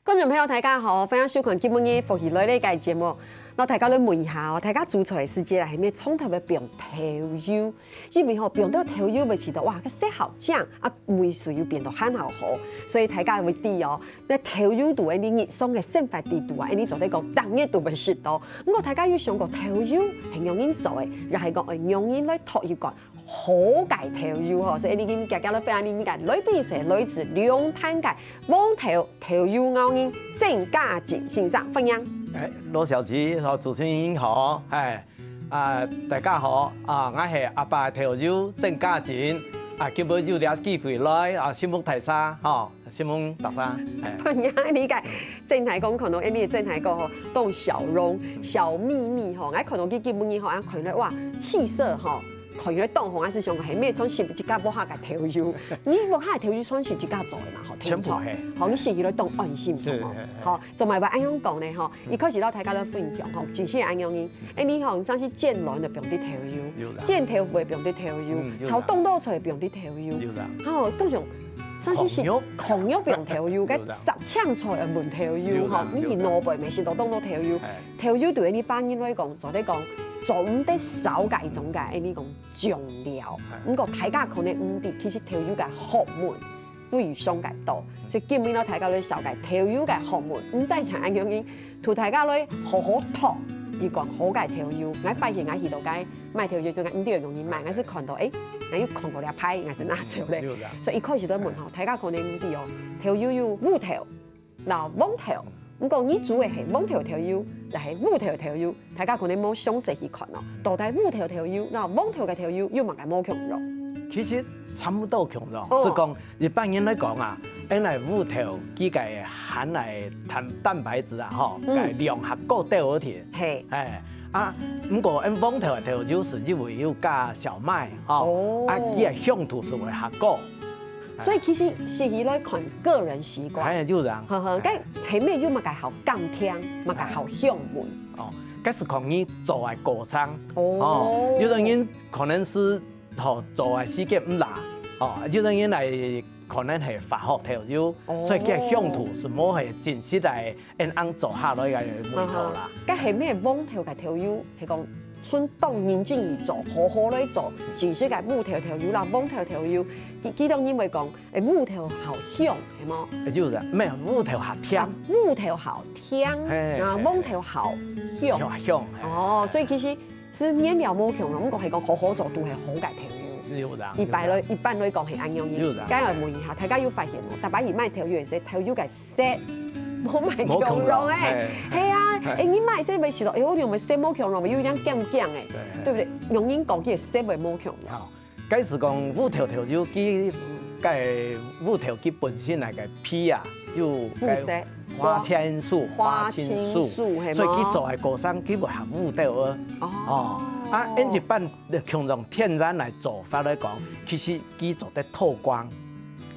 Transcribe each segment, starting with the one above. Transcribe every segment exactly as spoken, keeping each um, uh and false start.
觀眾朋友，大家好，歡迎收看今晡日福氣來了个節目。摎大家來問一下哦，大家煮菜个時節啊，係毋係常常會放豆油？因為吼，放到豆油會試著，哇，个色好靚啊，味緒又變到還好好，所以大家會知哦，該豆油在𠊎俚日常个生活裡肚啊，𠊎俚做得講逐日都會食到。毋過大家有想過豆油係仰般做个，也係講愛仰般來擇一罐 好个豆油吼，所以𠊎俚今日遽遽來分𠊎俚个來賓係來自龍潭个黃豆豆油醃人鄭家進先生，歡迎。哎，羅小姐，好，主持人好，哎，啊，大家好，啊，𠊎係阿爸豆油鄭家進，啊，今晡日有這機會來，啊，承蒙大家，吼，承蒙大家，哎。歡迎你个鄭大哥，看到𠊎俚个鄭大哥吼，當笑容、笑瞇瞇吼，𠊎看到佢今晡日吼，啊，看來哇，氣色吼， 看起來當好，還係想講係毋係算係自家屋下个豆油？你屋下个豆油算係自家做个嘛，吼，全部係。吼，你食起來當安心，是，吼。係，係。吼，做麼个會恁樣講呢？吼，一開始摎大家來分享，吼，真係恁樣呢。哎，你吼，你像係煎卵就放滴豆油，有啦。煎豆腐會放滴豆油，嗯，有啦。炒當多菜放滴豆油，有啦。吼，各種，像係係炕肉。炕肉放豆油，該有啦。十青菜也放豆油，有啦，吼，你去有啦。外背乜係都當多豆油。哎。豆油對於一般人來講，做得講，做毋得少个一種个，哎，你講 醬料。毋過大家可能毋知，其實豆油个學問非常个多，所以今晡日摎大家來紹介豆油个學問，毋單淨恁樣，同大家來好好擇一罐好个豆油。𠊎發現𠊎去到該買豆油，就𠊎毋知仰般買，𠊎係看到，哎，𠊎有看過這牌，𠊎係拿走咧。有啦。所以一開始都問吼，大家可能毋知哦，豆油有烏豆 摎黃豆。毋過你煮个係黃豆豆油，也係烏豆豆油，大家可能無詳細去看哦。到底烏豆豆油摎黃豆个豆油有麼个無共樣？其實差毋多共樣，哦。係講一般人來講啊，因為烏豆佢个含个蛋蛋白質啊，吼，嗯。个量較高兜仔定。嘿。哎，啊，毋過𠊎黃豆个豆油係因為有加小麥，吼，哦。啊，佢个香度係會較高。 所以其實食起來看個人習慣。哎，就恁樣。呵呵，哎。該係毋係有麼个好減甜，麼个好香味？哦，該係講你做个過程。哦。哦，有个人可能係，吼，做个時間毋罅，哦，有个人來可能係化學調油，哦。所以佢个香度係無係真實个 恁樣做下來个味道啦。該係毋係黃豆个調油，係講，賰當認真去做，好好來做，真實个烏豆調油啦，黃豆調油，佢，佢當然會講，誒，烏豆好香，係無？誒，就係，毋係，烏豆較甜。啊，烏豆好甜，嘿，啊，嘿。黃豆好香。香，香，嘿。哦，所以其實 係原料無共樣，毋過係講好好做都係好个豆油。係有影，一般來，有影。一般來講係恁樣个。有影。該𠊎問一下，大家有發現無？逐擺去買豆油个時，豆油个色無買共樣誒。無共樣，嘿。係啊，嘿。誒，你買色會試著，誒，好像个色無共樣，有影鹹鹹誒，對，嘿。對不對？用人講，佢个色會無共樣。好，該係講烏豆豆油，佢，該烏豆佢本身那個皮啊，有該 烏色。花青素，花青素，花青素，係無？所以佢做个過程，佢會較烏豆仔。哦。哦，啊，𠊎一般共樣天然來做法來講，其實佢做得透光。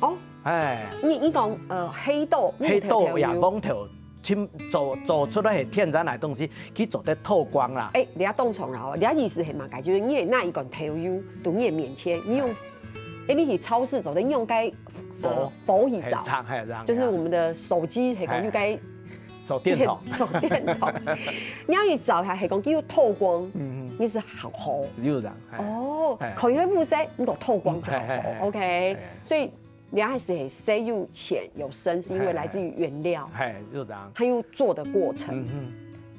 哦。哎。你，你講，呃，黑豆，黑豆呀，烏豆豆油。黃豆，全做，做出來係天然个東西，佢做得透光啦。誒，你要當場啦，你个意思係麼个？就係你拿一罐豆油，到你个面前，你用，誒，你去超市做得，你用該 火。呃，火去照，係，係，係，就是我們的手機，係講有該手電筒。手電筒。你愛去照一下，係講佢有透光，嗯，嗯。你係好好。有影，係。哦，係。可以會烏色，你都透光就好。嗯，係，係，係。OK，係。所以你還係係色有淺有深，是因為來自於原料，係，係，有影。還有做的過程。嗯，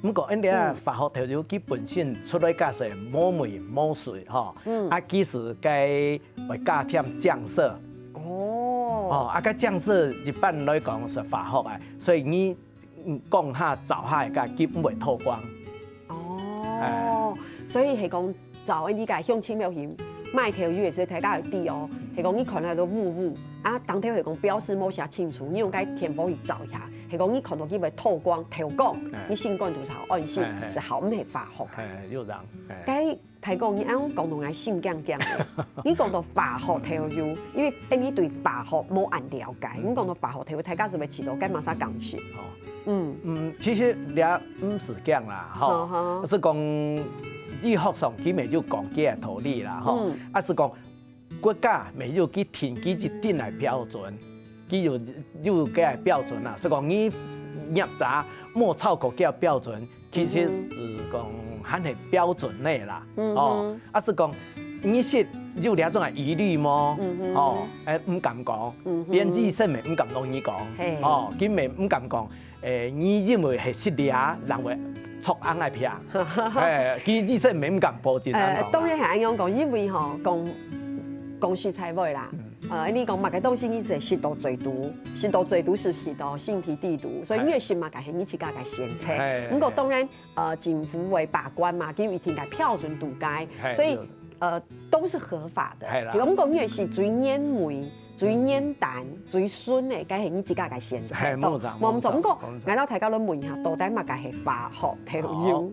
嗯。毋過，𠊎兜啊，嗯。化學調油佢本身出來个係無味無水吼，嗯。啊，其實該 會加添醬色。哦。哦，啊，該醬色一般來講係化學个，所以你，嗯，講下燥下个，佢毋會透光。哦，哎。所以係講燥个，你个鄉親廟去買豆油个時，大家愛知哦，係講你看到都烏烏，啊，當頭係講表示無寫清楚，你用該電火去照一下，係講你看到佢會透光、透光，哎。你心肝肚係好安心，哎，哎。係好，毋係化學个。哎，有影，哎。該 大哥，你恁樣講到𠊎心驚驚个。你講到化學豆油，因為，誒，你對化學無恁了解。你講到化學豆油，大家係毋係試著該麼儕敢食？哦。嗯。嗯，其實這毋係講啦，吼，嗯哼。係講醫學上佢乜有講佢个道理啦，吼。嗯。啊，係講國家乜有佢定佢一定个標準。 佢有，有个標準啦，係講你業者無超過這標準，其實係講還係標準內啦。嗯哼。哦，啊係講你識有這種个疑慮無？嗯哼。哦，誒，毋敢講，嗯哼。連醫生也毋敢同你講，嘿。哦，佢也毋敢講，誒，你因為係食這，人會著紅个病。誒，其實醫生也毋敢保證。誒，當然係恁樣講，因為吼，講講實在話啦，嗯。呃，你講麼个東西你係食到最多，食到最多係食到身體底肚，所以你食麼个係你自家个選擇。嘿。毋過當然，呃，政府會把關嘛，佢一定个標準度該，嘿，所以，對。呃，都是合法的。嘿啦。比如講，你係最年尾、最年輕、最順个，該係你自家个選擇。嘿，無錯，無錯。無錯。毋過，無錯。𠊎摎大家來問一下，到底麼个係化學調油？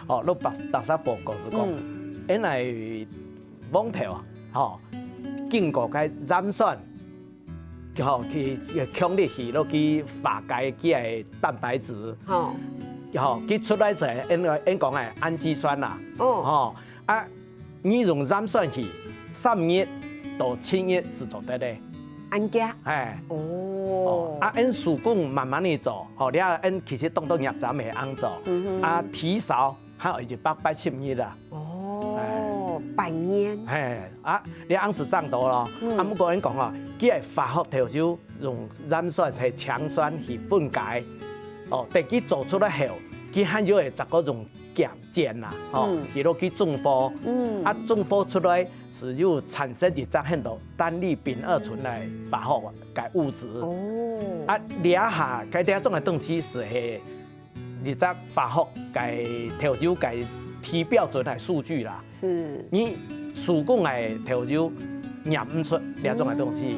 好。哦，你白，白沙報告係講，嗯。原來 黃豆，吼，經過該鹽酸，吼，去，去強烈去落去化解佢个蛋白質。吼。吼，佢出來係，𫣆，𫣆講个氨基酸啦。哦。吼，啊，你用鹽酸去，三日到七日係做得个。恁遽？哎。哦。哦，啊，𫣆手工慢慢个做，吼，你看，𫣆其實當多業者也恁做，嗯哼。啊，提早 還有一百八十日啊。哦，哎。半年。嘿，啊，你恁樣正著咯。嗯。啊，毋過𫣆講哦，佢个化學調油用鹽酸係強酸去分解，哦，等佢做出來後，佢還有會再過用鹼，鹼啦，吼，嗯。佢落去中和。嗯。啊，中和出來係有產生一隻很多單氯丙二醇个化學个物質。哦。啊，這下該這種个東西係係 一隻化學个調油个提標準个數據啦。是。你手工个調油驗毋出這種个東西。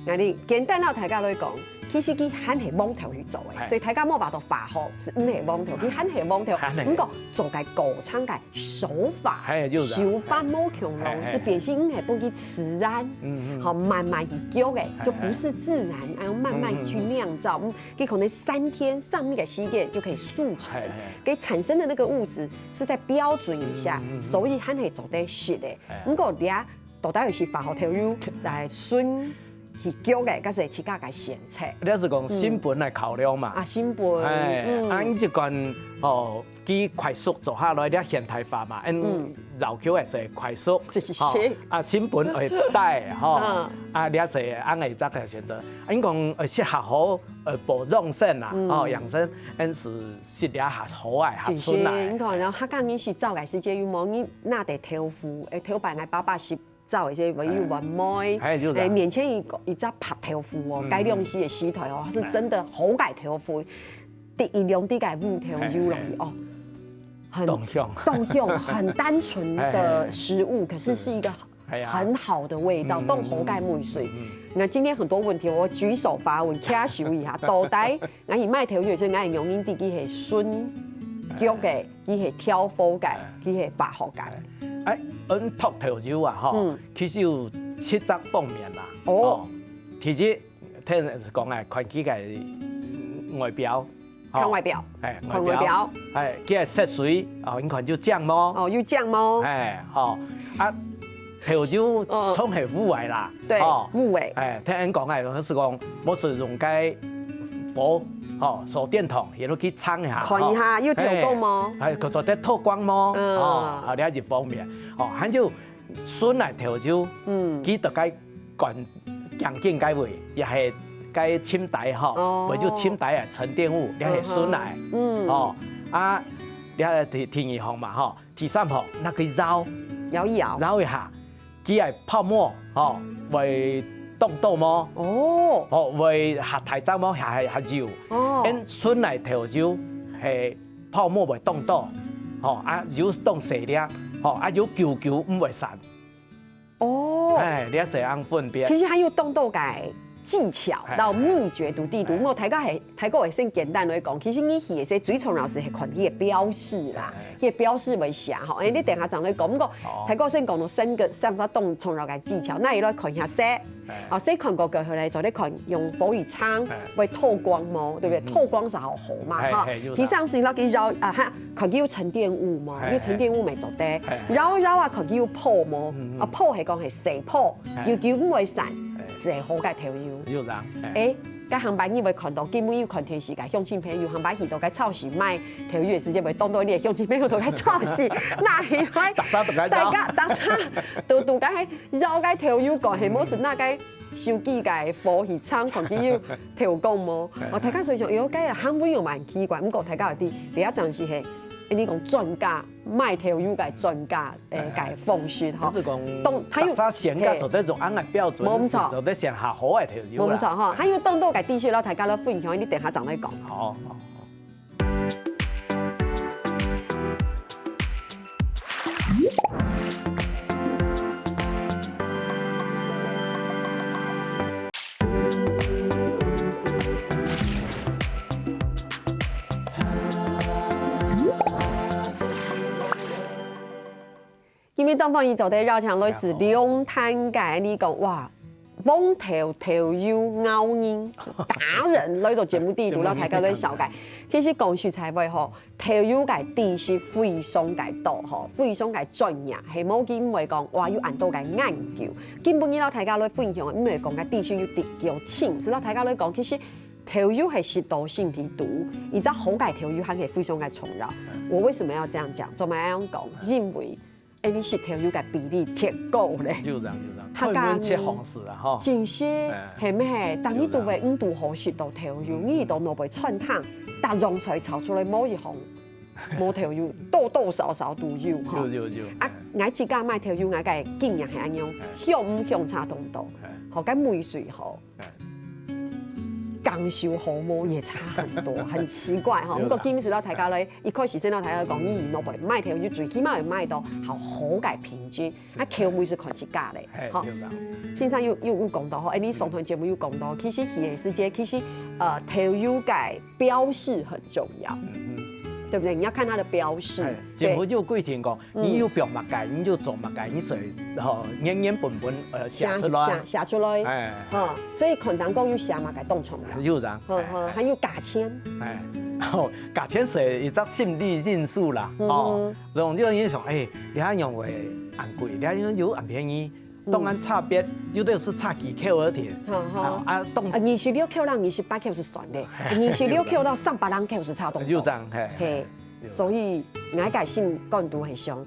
嗯。𠊎等簡單摎大家來講，其實佢還係黃豆去做个，嘿。所以大家莫把到化學係毋係黃豆，佢還係黃豆，還係。毋過做个過程个手法，嘿，就是啊。手法無共樣，嘿，嘿，係變成毋係分佢自然，嗯，嗯。好，慢慢去攪个，嘿，就不是自然，嘿。要慢慢去釀造。嗯，嗯，嗯。嗯， 佢可能三天、三日个時間就可以速成，嘿，嘿。佢產生的那個物質係再標準一下，嗯，嗯，嗯。所以還係做得食个。嘿。毋過這到底係化學調油來純去攪个，還係自家个選擇？你係講成本來考量嘛？嗯。啊，成本，哎，嗯。啊，你就講，哦， 佢快速做下來，這現代化嘛，嗯。嗯，要求个係快速，是，是。吼，啊，成本會低，吼，嗯。啊，這係恁樣一隻个選擇。啊，你講，呃，適合好，呃，保養生啊，嗯。吼，養生，恁係食這較好啊，較純啊。是，是，你看，然後客家人食齋个時節，有無？你拿著豆腐，誒，頭擺𠊎爸爸食 早一些，有碗糜，哎，就是啊。哎，面前一个，一隻白豆腐哦，嗯。該量時个時代哦，係真的好个豆腐，滴一兩滴个烏豆油落去哦，很當香。當香，很單純的食物，哎，哎，哎。可是是一個是。哎呀。很好的味道，嗯，當好个味緒。嗯，嗯，嗯。那今天很多問題，我舉手發問，舉手一下，到底 𠊎係賣豆油个時，𠊎係仰般知佢係純攪个，佢係調和个，佢係化學个？哎，𫣆擇豆油啊，吼，嗯。其實有七隻方面啦。哦。哦，第一，頭先講个，看佢个外表，吼。看外表。哎，看外表。外表。哎，佢个色水，哦，你看有靚無？哦，有靚無？哎，吼，啊， 豆油，嗯。總係烏个啦，對，吼。烏个。哎，聽人講个，係講，無使用該火，吼，手電筒，也都去燙一下，看一下，吼。有透光無？哎，哎，佢做得透光無？嗯。吼，啊，這一方面，吼，還有純个豆油，嗯。佢就該乾，乾淨該位，也係該深底吼，哦。為就深底个沉澱物，這係純个。嗯哼。嗯。吼，啊，這第，第二項嘛，吼， 第三項，拿去搖，搖一搖。搖一下，佢个泡沫，吼，會當多無？哦。吼，會較大隻無？較，較幼。哦。𫣆純个豆油，係泡沫會當多，吼，啊，油當細粒，吼，啊，有久久毋會散。哦。哎，這係恁分別。其實還有當多个技巧，哎，摎祕訣在裡肚。哎。毋過大家係 大家會先簡單來講，其實你去个時，最重要係看佢个標示啦，哎。佢个標示會寫吼。哎，你等下正來講，毋過，哦。大家先講到三個，三個當重要个技巧，那你來看一下色。哎。啊，色看過過後呢，再來看用火去燙，哎。會透光無？對不對？嗯，嗯。透光係好好嘛，哎，哈。哎，有道理。第三係落去搖，啊哈，看佢有沉澱物無？哎，有沉澱物無做得。哎。搖搖啊，看佢有泡無？嗯，嗯。啊，泡係講係細泡，哎。久久毋會散，哎。係好个豆油。有影，哎。哎，該下晡日會看到，今晡日有看電視个鄉親朋友，下晡日去到該超市買豆油个時節，會當到你个鄉親朋友都該超市，那係會大家都該走。大家大家都都該 要該豆油乾，係無係拿該手機个火去燙，看佢有透光無？哦，大家所以想，喲，該个行為又蠻奇怪。毋過大家有知，這正是係，你講專家，賣豆油个專家，誒，个方式吼。就是講，當，還有，大家選个做得用恁个標準，無錯。做得選較好个豆油啦。無錯吼，還有當多个知識，摎大家來分享，你等下正來講。好，好，好。 今晡日東方奕做得邀請來自龍潭个，你講，哇，黃豆豆油熬人達人來到節目裡肚，摎大家來紹介。其實講實在話吼，豆油个知識非常个多吼，非常个專業，係無因為講，哇，有恁多个研究。今晡日摎大家來分享，毋係講个知識有幾多深，係摎大家來講，其實豆油係食到身體肚，一隻好个豆油還係非常个重要。我為什麼要這樣講？做麼个恁樣講？因為 哎，你食豆油个比例忒高咧。有影，有影，客家人，開門切紅食啊，吼。真是，哎，係毋係？當你肚胃毋堵好食到豆油，你都拿杯川湯，逐樣菜炒出來無一項，無豆油，多多少少都有，吼。有，有，有。啊，𠊎自家買豆油，𠊎个經驗係恁樣，哎。香毋香差當多，哎。吼，該味緒吼。 哎。感受好無也差很多，很奇怪吼。有啦。毋過今日摎大家來，一開始先摎大家講，你若買豆油，最起碼愛買到好好个品質，啊，口味係看自家咧，嘿，吼。有啦。先生有，有，有講到吼，哎，你上段節目有講到，其實去个時節，其實，呃，豆油个標示很重要，嗯哼。對不對？你要看它的標示，哎，政府就有規定講， 你有放麼个，你就種麼个，你所以，吼，原原本本，呃，寫出來。寫，寫，寫出來。哎。吼，所以看當講有寫麼个當重要。有影，吼，哎，吼，哎。還有價錢。哎，吼，價錢係一隻心理因素啦，嗯哼。吼，總就你想，哎，你看用會恁貴，你看用有恁便宜，當然差別，有的是差幾塊而已。好，好。啊，啊，當啊，二十六塊到二十八塊係算的，二十六塊到三百零塊係差當多。有影，嘿。嘿。 所以，𠊎个心肝肚係想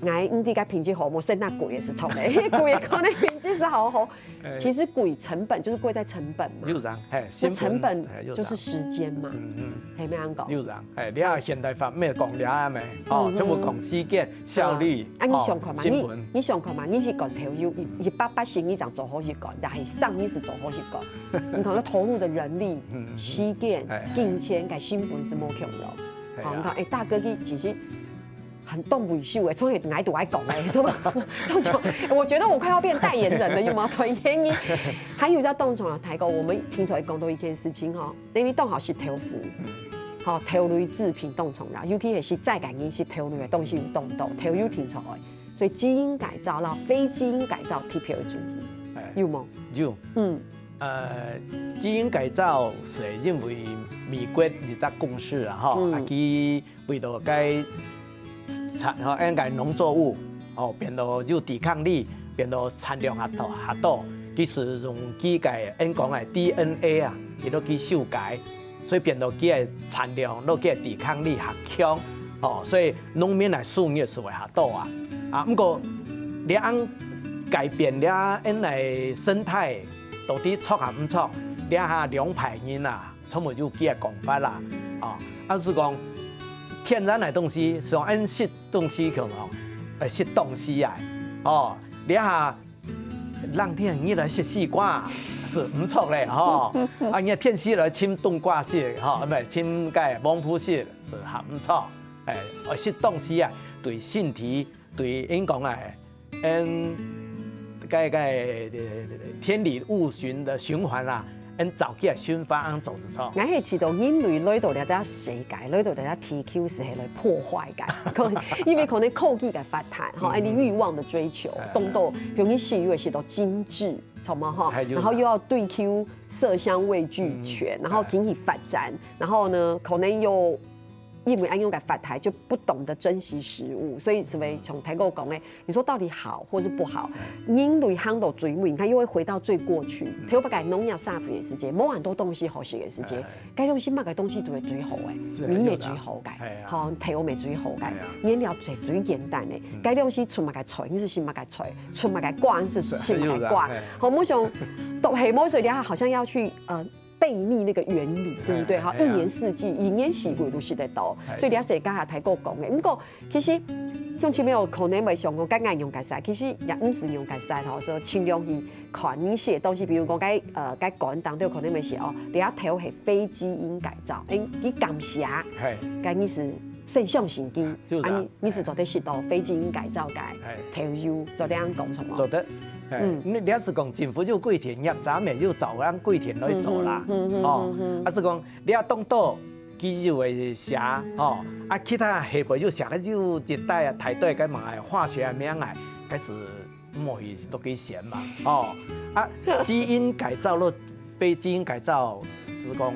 ，𠊎毋知个品質好無，先拿貴个係錯个，貴个可能品質係好好。哎。其實貴成本就是貴在成本嘛。有影，嘿，那成本就是時間嘛，成本，哎，有影。係毋係恁樣講？有影，哎，你看現代化毋係講這樣咩？哦，嗯，嗯。全部講時間、效率，啊，你想看嘛，哦，你，成本。你想看嘛，你係講豆油，一，一百八十你正做好一罐，但係三你係做好一罐。你看，要投入的人力、嗯，嗯。時間、哎，哎。金錢，該成本係無共樣。 好，你看，哎，大哥，你其實很懂維修哎，從來都愛講哎，是吧？當初，我覺得我快要變代言人了，有嗎？代言人。還有一隻當重要，大哥，我們聽說講到一件事情哈，因為當好食豆腐，好，豆類製品當重要，尤其係食齋个人食豆類个東西有當多，豆油聽說哎，所以基因改造啦，非基因改造特別要注意，哎，有無？有，嗯，呃，基因改造係因為美國一隻公司啊，哈，嗯，啊，佢 為到該產，吼，恁个農作物，吼，變到有抵抗力，變到產量較多，較多。其實用佢个，恁講个DNA啊，佢都去修改，所以變到佢个產量，都佢个抵抗力較強，吼，所以農民个收入係會較多啊。啊，毋過，你恁改變了，恁个生態，到底著還毋著？這下兩派人啊， 全部有佢个講法啦。哦，啊，係講天然个東西，像恁食東西共樣，呃，食東西啊，哦，這下冷天你來食西瓜，係毋著咧，吼。啊，你天時來尋冬瓜食，吼，毋係，尋該黃瓠食，係還毋著。哎，呃，食東西啊，對身體 對，應講啊，嗯，該，該，天理物循的循環啊，嗯，照佢个循環恁做就著。𠊎係知道人類來到這隻世界，來到這隻地球係來破壞个，可能因為可能科技个發達，吼，嗯，恁樣慾望的追求，哎，當多，比如你食油會食到精緻，著無吼？哎，有啦。然後又要追求色香味俱全，嗯，然後經濟發展，哎，然後呢，可能又因為恁樣个發大就不懂得珍惜食物，所以係毋係像大哥講个，你說到底好或是不好？人類行到最尾，你看又會回到最過去。頭擺个農業社會个時節，無恁多東西好食个時節，該東西麼个東西都係最好个，米係最好个，吼，豆係最好个，原料係最簡單个，該東西出麼个菜，你係食麼个菜，出麼个瓜，你係食麼个瓜，好，無想，都係無所以，好像要去呃 背逆那個原理，對不對？哈，一年四季，一年四季都食得到，所以你也係剛才大哥講个。不過其實鄉親朋友可能會想講，該恁樣个事，其實也毋係恁樣个事吼，所以盡量去看一些東西，比如講該呃該肝當中可能會寫哦，這頭係非基因改造，誒，佢敢寫，該你係生相信佢，就係啊。啊你你係做得食到非基因改造个豆油，做得恁樣講，著無？做得。 嗯，你你係講政府有規定，業者乜有照樣規定來做啦，哦，啊係講你愛當多佢就會寫，哦，啊其他下背又寫个又一大大堆个嘛化學名啊，該係毋好去落去選嘛，哦，啊基因改造咯，非基因改造係講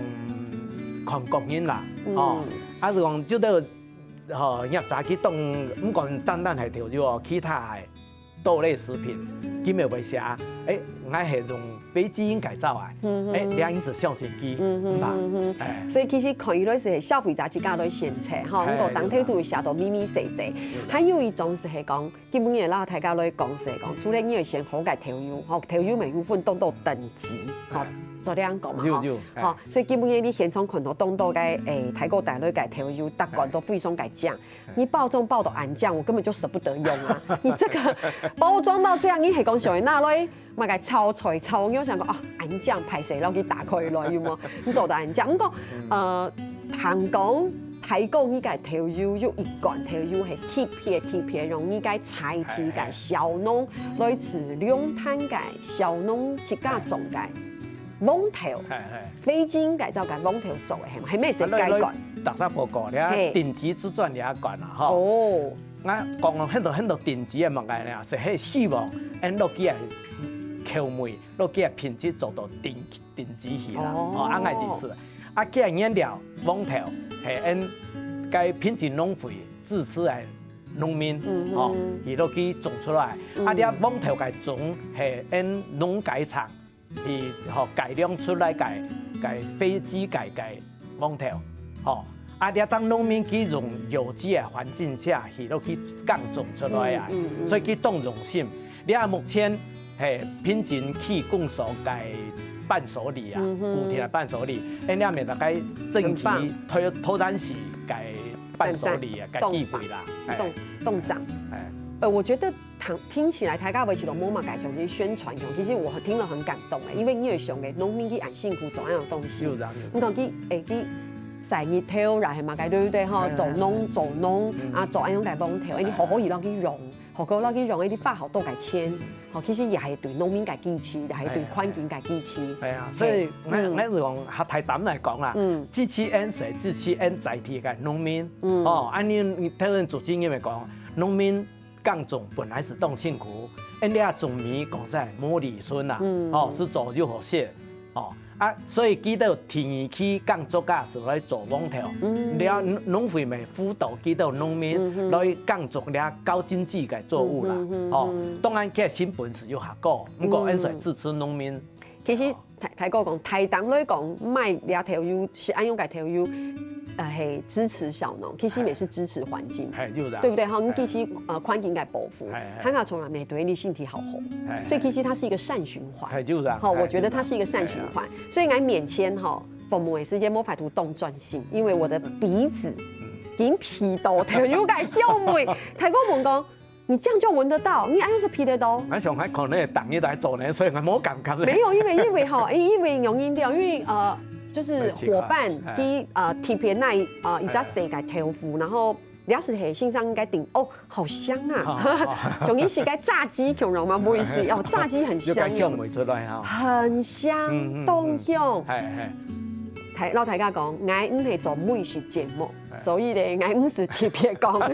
看個人啦，哦，啊係講就係吼業者去當，毋管單單係豆油哦，其他个 豆類食品，佢乜會寫，誒，𠊎係用非基因改造啊，誒，這樣子相信佢，嗯吧？誒，所以其實可以來係消費者自家來選擇吼，毋過當地都有寫到密密細細。還有一種係講，基本个啦，大家來講係講，除了你愛選好个豆油，吼，豆油乜有分當多等級，吼，做這樣講嘛，吼，有有，吼，所以基本个你現場看到當多个，誒，大哥帶來个豆油，答案都非常个靚。 你包裝包到恁靚，我根本就捨不得用啊！你這個包裝到這樣，你係講想愛拿來麼个炒菜炒肉，想講啊，恁靚歹勢，然後去打開來，有無？你做得恁靚。毋過，呃，聽講大哥你个豆油有一罐豆油係特別特別用你个在地个小農來自龍潭个小農自家種个。 黃豆，非基因改造个黃豆做个，係無？係乜係該罐？打聲報告，這頂級之鑽這罐啊，吼。哦，𠊎講了很多很多頂級个物件呢，係係希望𠊎落去个口味，落去个品質做到頂頂級去啦，哦，恁个意思。啊，既然原料黃豆係𠊎个平鎮農會支持个農民，哦，佢落去種出來，啊，這黃豆个種係𠊎農改場 去吼改良出來个个非基改个黃豆，吼。啊，這種農民佢用有機个環境下去落去耕種出來啊，所以佢當用心。這目前係平鎮區公所个伴手禮啊，固定个伴手禮，恁這每大概正期投投產時个伴手禮啊，个機會啦，當當讚。呃，我覺得 聽聽起來，大家為什麼無嘛改成去宣傳用？其實我聽了很感動誒，因為你有想个農民佢恁辛苦做恁樣東西，你看佢誒佢曬日頭，然後嘛該對不對吼？做農做農啊，做恁樣个黃豆，誒你好好去落去用，好好落去用，誒你花好多个錢，吼，其實也係對農民个支持，也係對環境个支持。係啊，所以𠊎𠊎係講，客大膽來講啊，支持𠊎係支持𠊎在地个農民，哦，恁樣你頭先主持人也講，農民 耕種本來係當辛苦，恁這種米講實在無利潤啊，哦，係做又好食，哦，啊，所以佢兜第二期耕作个係來做黃豆，了農會乜輔導佢兜農民來耕種這高經濟个作物啦，哦，當然佢个成本係有較高，毋過𠊎係支持農民。其實 大大哥講，大膽來講，賣這豆油，係恁樣个豆油，呃，係支持小農，其實也是支持環境，係，就是啊，對不對？哈，你其實呃環境个保護，係，係，它那從來沒對你身體好好，係，所以其實它是一個善循環，係，就是啊，好，係，我覺得它是一個善循環，所以𠊎面前哈，服務的時間無法度當專心，因為我的鼻子已經鼻到豆油个香味。大哥問講， 你這樣就聞得到，你恁樣係鼻得到。𠊎想還可能會逐日來做呢，所以𠊎無感覺咧。沒有，因為因為吼，因因為容易掉，因為呃，就是伙伴，第一呃，特別耐呃，一隻細个豆腐，然後了解係先生應該頂哦，好香啊！從一時該炸雞形容嘛，不會是哦，炸雞很香，就該香味出來哈。很香，當香。係係。大老大家講，𠊎毋係做美食節目， 所以咧，𠊎毋係特別講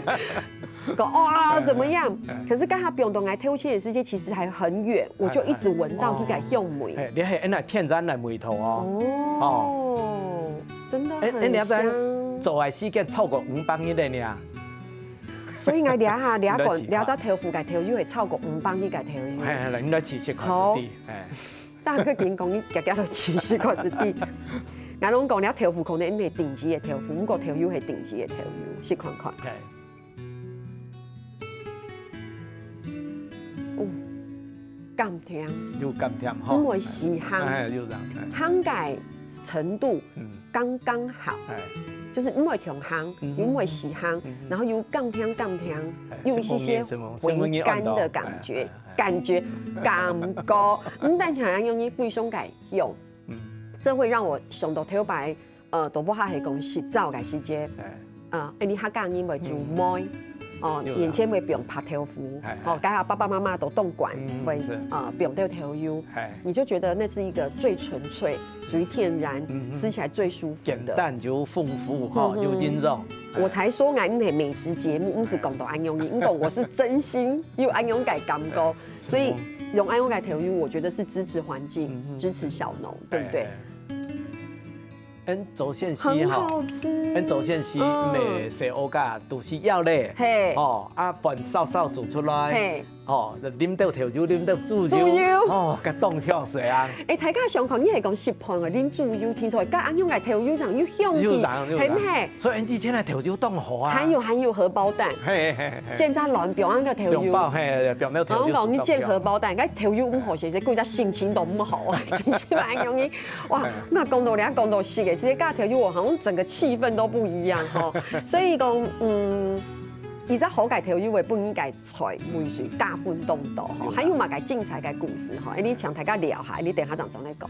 講哇怎麼樣，可是剛好放到𠊎頭前个時間，其實還很遠，我就一直聞到這個香味。哎，你還恁樣天然个味道哦。哦，真的很香。做个時間超過五百日了呢。所以𠊎這下這罐你來試看這隻豆腐个豆油係超過五百日个豆油。哎，來，你來試試看，好師弟。哎，大家緊講，你遽遽來試試看，師弟。𠊎攏講，這豆腐可能毋係頂級个豆腐，毋過豆油係頂級个豆油，試看看。哎，哦，甘甜，有甘甜吼。毋會死鹹，哎，有這樣。哎，鹹个程度嗯，剛剛好，哎，就是毋會忒鹹，嗯又毋會死鹹嗯，然後又甘甜甘甜哎，又有一些些什麼味回什麼味甘的味道感覺哎哎，感覺感覺，嗯，但是好像容易背上个用，嗯，這會讓我想到頭擺，呃，都毋係講食朝个時節，哎，啊，因為客家人會煮糜，哦，有啦眼前會放白豆腐哎，哦，該下爸爸媽媽都當慣嗯，會是呃放豆豆油，哎，你就覺得那是一個最純粹、最天然、嗯哼吃起來最舒服的。簡單又豐富哈，嗯哼又營養。我才說𠊎毋係美食節目，毋係講到恁樣，因為我是真心有恁樣个感覺，所以用恁樣个豆油，我覺得是支持環境、嗯哼支持小農，對不對？哎？哎，恁祖先時很哈，好吃。恁祖先時，嗯毋係細屋家都係要咧，嘿哦，啊，飯燒燒煮出來，嘿，哦，啉到豆油，啉到豬油，豬油哦，該當香水啊，哎，大家想看，你係講食飯个，啉豬油，聽出來，佮恁樣个豆油上有香氣，有人有人係毋係？所以以前个豆油當好啊，還有還有荷包蛋，嘿嘿嘿嘿，現在亂放恁个豆油。用包嘿，放到豆油，然後講你煎荷包蛋，該豆油毋好食，這個人心情都毋好，真係蠻容易。哇，那講到你講到食个，其實佮豆油，我好像整個氣氛都不一樣吼。所以講，嗯，一隻好个豆油會分你个菜味緒加分當多吼，還有麼个精彩个故事吼，哎，你請大家聊下，你等下正正來講。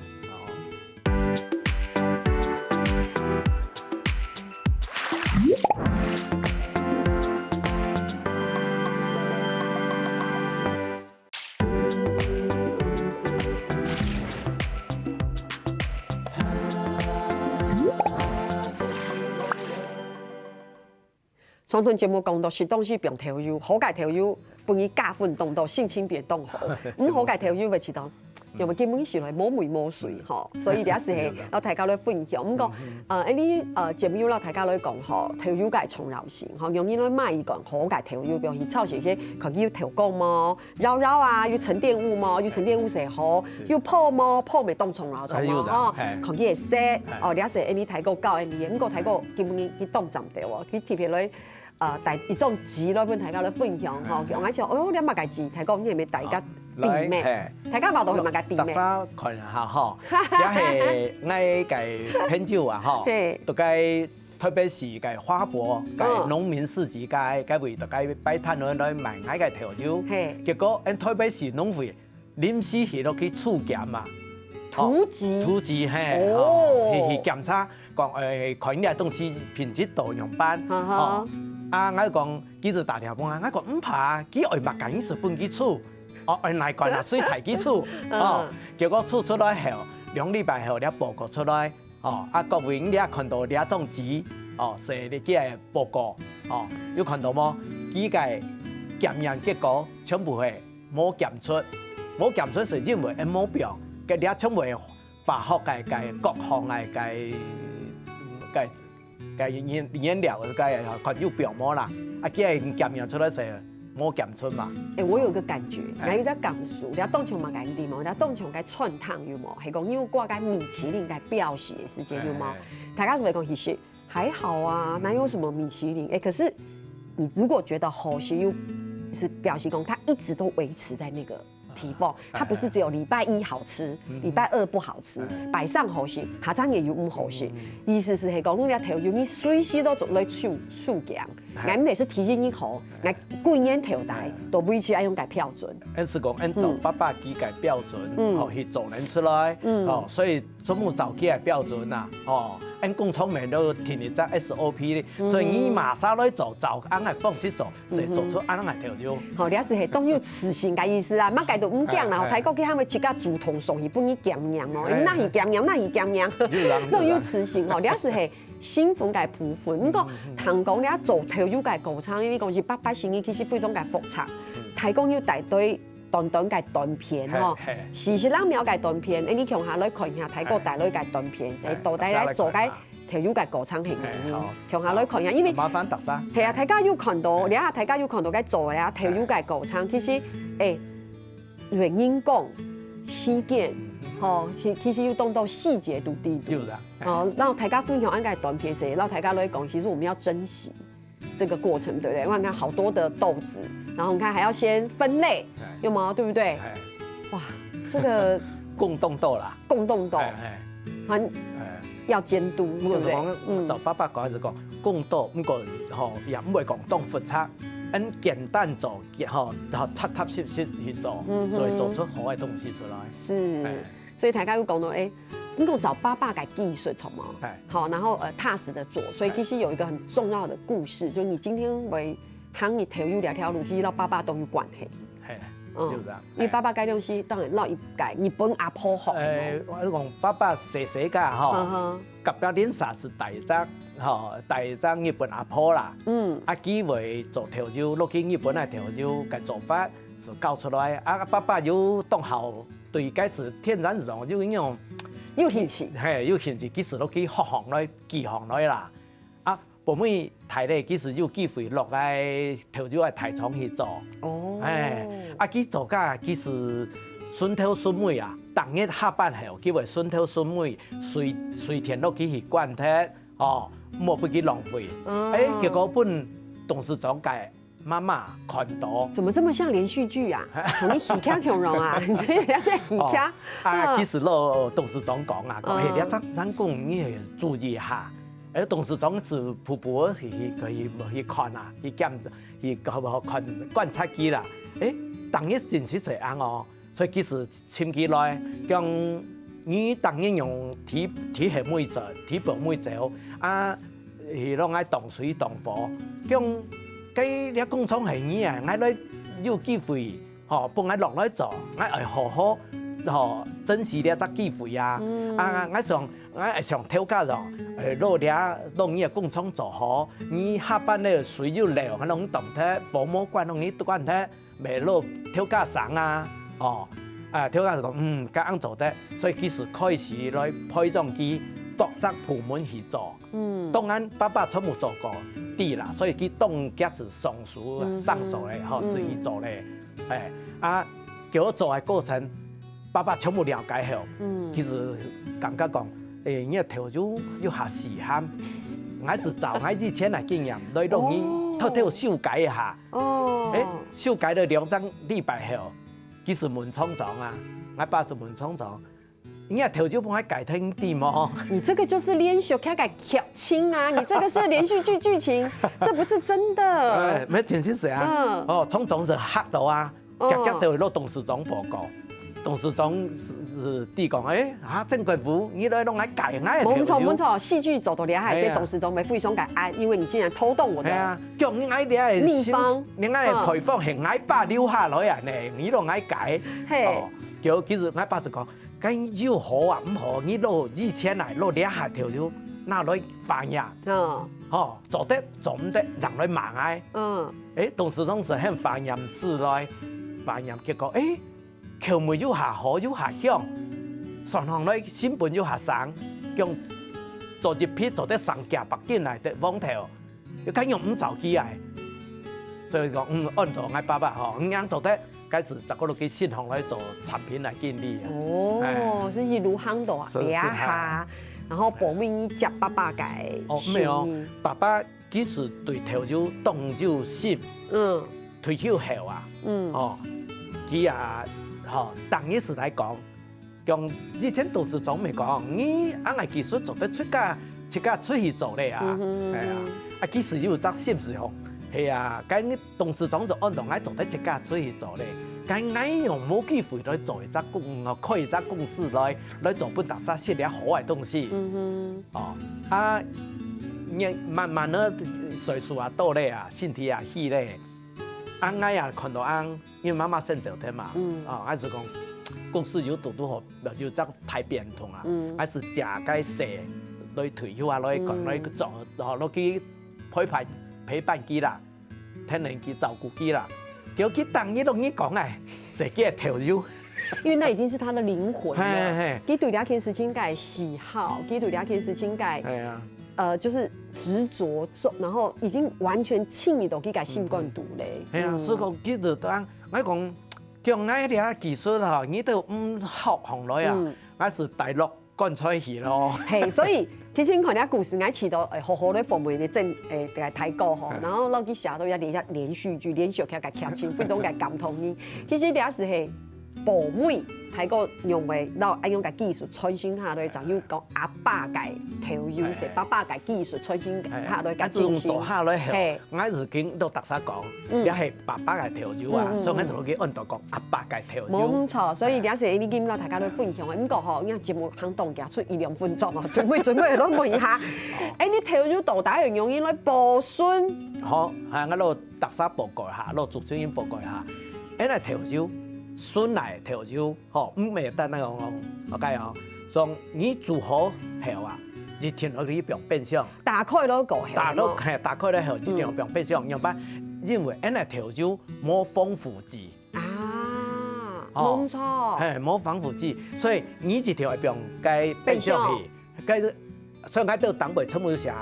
上段節目講到，適當時放豆油，好个豆油，分你加分當多，心情變當好。毋好个豆油會試到，因為根本食來無味無緒吼，所以這係係摎大家來分享。毋過，呃，恁呢，呃，節目有摎大家來講吼，豆油个重要性吼，用你來買一罐好个豆油，比如去超市些，看佢有豆角無， 燥燥啊，有沉澱物無？有沉澱物係好，有泡無？泡無當重要重要吼，看佢个色，哦，這係恁呢大哥教恁呢，毋過大哥根本佢當站到哦，佢特別來，呃，帶一種紙來分大家來分享吼，講一下，哦，這麼个紙，大哥你係毋係帶一個秘密？大家話到係麼个秘密？大家看一下吼，這係𠊎个朋友啊吼，都該特別係个花博，个農民市集該，該位都該擺攤來來賣𠊎个豆油。結果，俺特別係農會 臨時去落去抽檢嘛，突擊，突擊嘿，哦去去檢查，講誒，看你个東西品質到樣般，哦，啊，𠊎講，佢就打電話分𠊎，𠊎講毋怕，佢愛麼个意思分佢抽，哦，愛哪罐啊，水彩佢抽，哦，結果抽出來後，兩禮拜後，這報告出來，哦，啊，各位你也看到這張紙，哦，寫你个報告，哦，有看到無？佢个檢驗結果全部係 無檢出，無檢出係因為𠊎無放，該這全部係化學个个各項个个个个原原料个个看有放無啦，啊，既然檢驗出來係無檢出嘛。誒，我有一個感覺，𠊎有隻感受，你當像麼个地方，你當像个餐廳有無？係講你有掛个米其林个標示个時節有無？大家係會講其實 還好啊，哪有什麼米其林？哎，可是你如果覺得好食，又是表示講它一直都維持在那個地步，它不是只有禮拜一好吃，禮拜二不好吃，擺上好食，下晝也有毋好食。意思係係講，你這豆油你隨時都做來抽抽檢，𠊎毋係提醒你好，𠊎幾年頭來都維持愛用个標準。恁係講，恁做爸爸佢个標準，吼，去做人出來，吼，所以 做毋到佢个標準啊，哦，恁工廠面都定一隻S O P咧，所以你馬上來做，照恁个方式做，就做出恁个豆油。吼，這係係當有自信个意思啊，麼个都毋驚啦，大哥佢還會自家主動送去分你檢驗哦，那去檢驗，那去檢驗，當有自信吼，這係係興奮个部分。毋過，聽講你做豆油个過程，因為講係爸爸生意其實非常个複雜，大哥有帶隊 短短个短片吼，四十零秒个短片，誒，你共下來看一下大哥帶來个短片，誒，到底來做个頭油个過程係毋係？共下來看一下，因為麻煩大家。係啊，大家有看到，這下大家有看到个做个啊，頭油个過程，其實，誒，有人講時間，吼，其其實有當多細節都知。就係啊。哦，然後大家分享恁个短片時，然後大家來講，其實我們要珍惜這個過程，對不對？我看好多的豆子，然後你看還要先分類，有沒有？對不對？哇，這個共同到啦，共同到，很要監督，對不對？嗯，照爸爸講係講共同，毋過吼也毋會講當複雜，恁簡單做，吼，然後踏踏實實去做，所以做出好个東西出來。是。 所以大家有講到，誒，你講找爸爸个技術，好無？好，然後呃踏實的做，所以其實有一個很重要的故事，就你今天會行你頭油這條路，其實摎爸爸都有關係。係，嗯，就係恁樣。因為爸爸該東西當然摎一個日本阿婆學。誒，我講爸爸細細个吼，隔壁鄰舍係第一隻，吼，第一隻日本阿婆啦。嗯，啊，佢會做頭油，落去日本个頭油个做法係教出來。啊，爸爸又當好 對該時天然上有一種有興趣，係，有興趣，其實落去學行來、技行來啦。啊，後尾大咧，其實有機會落來頭油个大廠去做。哦，係，啊，佢做个其實順頭順尾啊，逐日下班後，佢會順頭順尾，隨隨便落去去灌忒，哦，莫分佢浪費。誒，結果分董事長个 媽媽看到。怎麼這麼像連續劇啊？像你戲劇共樣啊？你這个戲劇？啊，其實咯，董事長講啊，講，嘿，你這樣講，你愛注意一下。誒，董事長係步步去去去去看啊，去檢去看觀察佢啦。誒，逐日真實係恁哦， 所以其實尋佢來，講你逐日用體體系每週、體保每週啊，去摎𠊎擋水擋火，講該這工廠係你啊，𠊎來有機會，吼，分𠊎落來做，𠊎愛好好，吼，珍惜這隻機會啊！啊，𠊎想，𠊎愛像頭家樣，誒，摎這摎你个工廠做好，你下班了水又漏，還摎你擋忒，火無關摎你關忒。 乜摎頭家商啊，哦，啊，頭家就講，嗯，該恁樣做得，所以其實開始來培養佢各隻部門去做。嗯，當然爸爸全部做過知啦，所以佢當遽係上手啊，上手咧，吼，係佢做咧，誒，啊，叫佢做个過程，爸爸全部了解後，嗯，其實感覺講，誒，你个頭就有下稀罕，𠊎係照𠊎以前个經驗來摎你偷偷修改一下。 哦，誒，修改了兩三禮拜後，其實問廠長啊，𠊎爸係問廠長，你个頭就分𠊎改忒知無？你這個就是連續劇个劇情啊，你這個是連續劇劇情，這不是真的。誒，無真實係啊。嗯，哦，廠長係嚇到啊，遽遽就落董事長報告。 董事長係係知講，誒，啊，鄭國富，你來摎𠊎改𠊎个頭就。無錯無錯，戲劇做到這下，所以董事長會非常感恩，因為你竟然偷動我的。係啊，叫你𠊎這个秘方，你𠊎个配方係𠊎爸留下來啊呢，你摎𠊎改。嘿，哦，叫其實𠊎爸就講，該有好啊，毋好，你摎以前啊，摎這下頭就拿來化驗，嗯，吼，做得做毋得，正來罵𠊎。嗯，誒，董事長係喊化驗師來化驗，結果誒， 口味有下好有下香，酸香來成本有下省，講做一批做得上幾百斤來个黃豆，又該用毋著佢啊。所以講，嗯，按照𠊎爸爸吼，嗯，恁樣做得，該時再過落去新行來做產品來經理啊。哦，係一路行到啊，這下，然後報名你接爸爸个，哦，無有，爸爸 其實對頭就當有心，嗯，退休後啊，嗯，吼，佢啊，吼，逐日係來講，講以前董事長乜講，你恁樣技術做得自家自家出去做咧啊，係啊，啊，其實有隻心事吼，係啊，該董事長就安到𠊎做得自家出去做咧，該𠊎又無機會來做一隻公，開一隻公司來來做分大家食了好个東西，嗯哼。 哦，啊，你慢慢个歲數啊到咧啊，身體啊虛咧，啊，𠊎也看到恁，因為媽媽先走忒嘛，嗯，啊，𠊎就講，公司有堵堵好，有隻大變動啊，嗯，𠊎係借該勢來退休啊，來講來做，吼，落去陪伴陪伴佢啦。 天天去照顧佢啦。結果佢當日摎你講哎，係佢个頭就。因為那已經是他的靈魂了。嘿嘿嘿。佢對這件事情个喜好，佢對這件事情个，哎呀，呃，就是執著，然後已經完全浸入到佢个心肝肚咧。係啊，嗯。所以講，其實當，𠊎講，像𠊎這技術吼，你都毋學上來啊，嗯。𠊎係大陸趕出去咯。係，所以其實你看這故事，𠊎試著，誒，好好个訪問个正，誒，个大哥吼，嗯。然後落去寫到一連，連續劇，連續劇个劇情，非常个感動你。其實這係係 寶妹，大哥用个，然後恁樣个技術傳承下來，就有講阿爸个頭油，係爸爸个技術傳承下來个精神。啊，這種做下來後，係。𠊎已經都逐儕講，嗯。這係爸爸个頭油啊，嗯，嗯，所以𠊎就落去安到講阿爸个頭油。無錯，所以這係你今摎大家來分享个。毋過吼，因為節目還當遽出一兩分鐘哦，準備準備來問一下，誒，你頭油到底愛仰般來保存？好，啊，𠊎摎逐儕報告一下，摎主持人報告一下。恁樣頭油，純來頭油， 吼，毋係單單講講，OK哦，像你煮好後啊，一定愛去放冰箱。打開了過後，打了，吼。係，打開了後，一定愛放冰箱，嗯。仰般？因為恁樣頭油無防腐劑。啊，哦，無錯。係，無防腐劑，所以你一定愛放該冰箱去。冰箱。 該，所以𠊎都當會全部寫，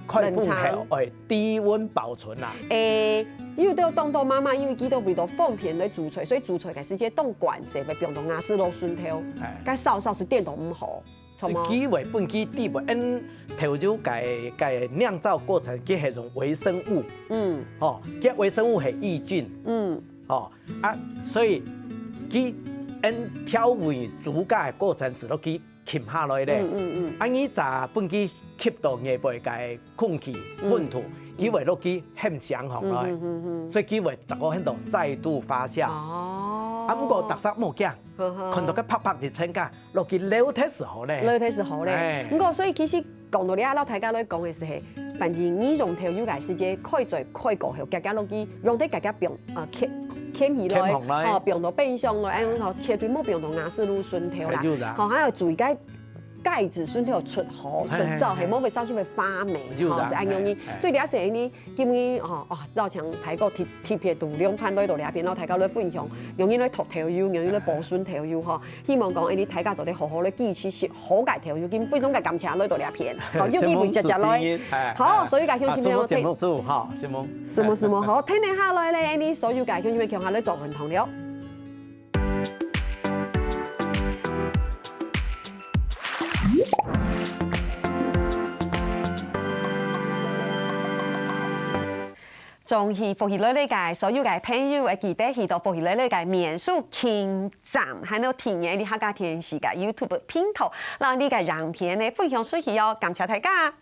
開封後，冷藏。愛低溫保存啦。誒，有兜當多媽媽，因為佢都為著方便來煮菜，所以煮菜个時節當慣勢，會放到瓦斯爐脣頭，哎。該燒燒係顛倒毋好，著無？佢會分佢底部，因頭油个，个釀造過程，佢係用微生物，嗯。吼，佢微生物係抑菌，嗯。吼，啊，所以佢因調味煮个過程，使到佢 浸下來咧。嗯，嗯，嗯。啊，你再分佢吸到外背个空氣、嗯。溫度，佢會落去很香烘來。嗯，嗯，嗯，嗯。所以佢會再過很多再度發酵。哦。啊，毋過逐儕莫驚，呵呵。看到个白白一層个，落去留忒就好咧。留忒就好咧。哎。毋過，所以其實講到這，摎大家來講个係，反正你用頭油个時節，開水開過後，遽遽落去，用得遽遽放，啊，撿，撿起來，撿起來。吼，放到冰箱來，哎，然後絕對莫放到瓦斯爐脣頭啦。哎，有啦。吼，還要注意該 蓋子脣頭出火、出燥，嘿，嘿，嘿。係無會燒起會發霉，有啦，吼，係恁樣呢。嘿，嘿。所以這係呢，今日，吼，哇，邀請大哥特，特別度量盤來到這片，摎大家來分享，用來擇頭油，用來保存頭油，吼。希望講，哎，你大家做得好好來支持食好个頭油，今非常个感謝來到這片，吼，有機會直接來。承蒙主持人，哎，好，哎，所以个鄉親朋友，啊，承蒙節目組，吼，承蒙。承蒙，承蒙，好，聽聽下來咧，哎，你所有个鄉親朋友，共下來做運動了。 中意福氣來了个所有个朋友，會記得去到福氣來了个面書網站，還有訂閱你客家電視个YouTube頻道，摎你个影片呢分享出去哦，感謝大家。